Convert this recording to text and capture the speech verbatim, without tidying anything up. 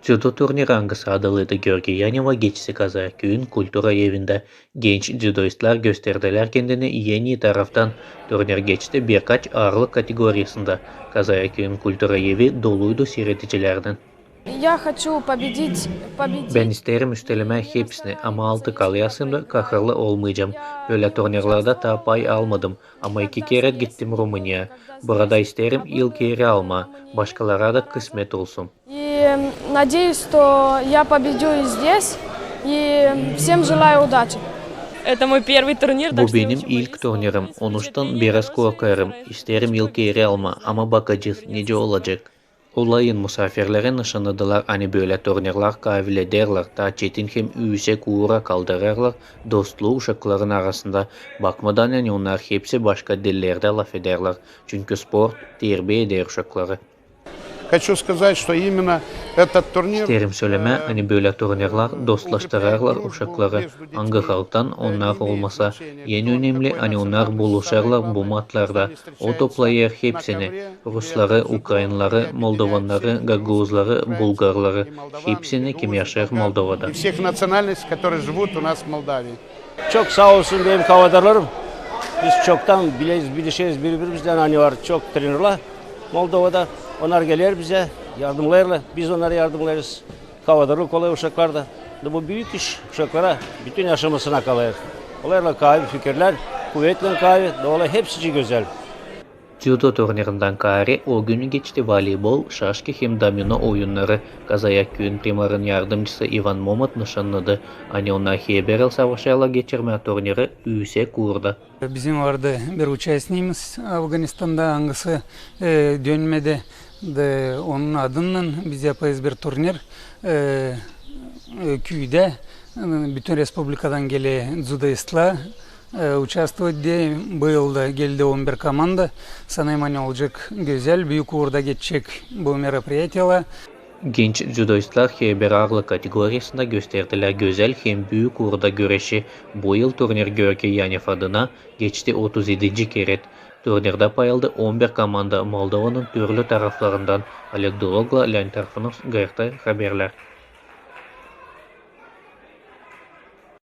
Дзüdo turniri, angısı adalıydı Georgiy Yaneva, geçti Kazayak küüyün kultura evindä. Genç dzüdoistlar gösterdilär kendini en ii taraftan. Turnir geçti birkaç aarlık kategoriyasında. Kazayak küüyün kultura evi doluydu siiredicilernin. Я хочу победить, победить. Bän isteerim üstelemää hepsini, ama altı kalayasım da kahırlı olmayacam. Bölä turnirlerdä taa pay almadım, ama iki kerä gittim Rumıniyaya. Burada isteerim ilk eri almaa, başkalara da kısmet olsun. И, м, надеюсь, что я победю и здесь, и, м, всем желаю удачи. Это мой первый турнир, так что я очень боюсь. Bu benim ilk turnirim, onuştan biraz korkarım. İsteerim ilk eri almaa, ama bakacez, nicä olacek. Olayın musaafirleri nışannadılar, ani bölä turnirlär kaavilederlär, taa çetin hem üüsek uura kaldırêrlar dostluu uşakların arasında, bakmadan, ani onnar hepsi başka dillerdä lafederlär, çünkü sport terbiä eder uşakları. Хочу сказать, что именно этот турнир, İsteerim sölemää, ani bölä turnirlär dostlaştırêrlar uşakları, angı halktan onnar olmasa. En önemli, ani onnar buluşêrlar bu maçlarda. O toplayêr hepsini: rusları, ukrainları, moldovannarı, gagauzları, bulgarları, hepsini, kim yaşêêr Moldovada. И всех национальностей, которые живут у нас в Молдавии. Çok saa olsun benim kovadarlarım. Biz çoktan bileriz, bilişeriz biri-birimizlän, ani var çok trenerlär Moldovada. Onnar geler bizä, yardımnêêrlar, biz onnara yardımnêêrız. Kovadarlık olêr uşaklarda. Da bu büük iş uşaklara bütün yaşamasına kalêr. Olêrlar kaavi fikirlär, kuvetlän kaavi, da olêr hepsi gözäl. Dzüdo turnirindän kaarä o gün geçti voleybol, şaşki hem domino oyunnarı. Kazayak küüyün primarın yardımcısı İvan Momat nışannadı, ani onnar herbir yıl savaşêrlar geçirmää turniri üüsek uurda. Bizim vardı bir uçastnigimiz Afganistanda, angısı, e, dönmedi. Da onun adınnan biz yapêrız bir turnir, e, e, küüdä. Bütün respublikadan geler dzüdoistlär, e, uçastvovat. Da bu yıl da geldi on bir komanda. Sanêrım, ani olacek gözäl, büük uurda geçecek bu meropiriyatiyalar. Genç dzüdoistlär herbir aarlık kategoriyasında gösterdilär gözäl hem büük uurda göreşi. Bu yıl turnir Georgiy Yanev adına geçti otuz edinci kerä. Turnirdä pay aldı on bir komanda Moldovanın türlü taraflarından. Oleg Dulogla, Leonid Tarfanov, G R T haberlär.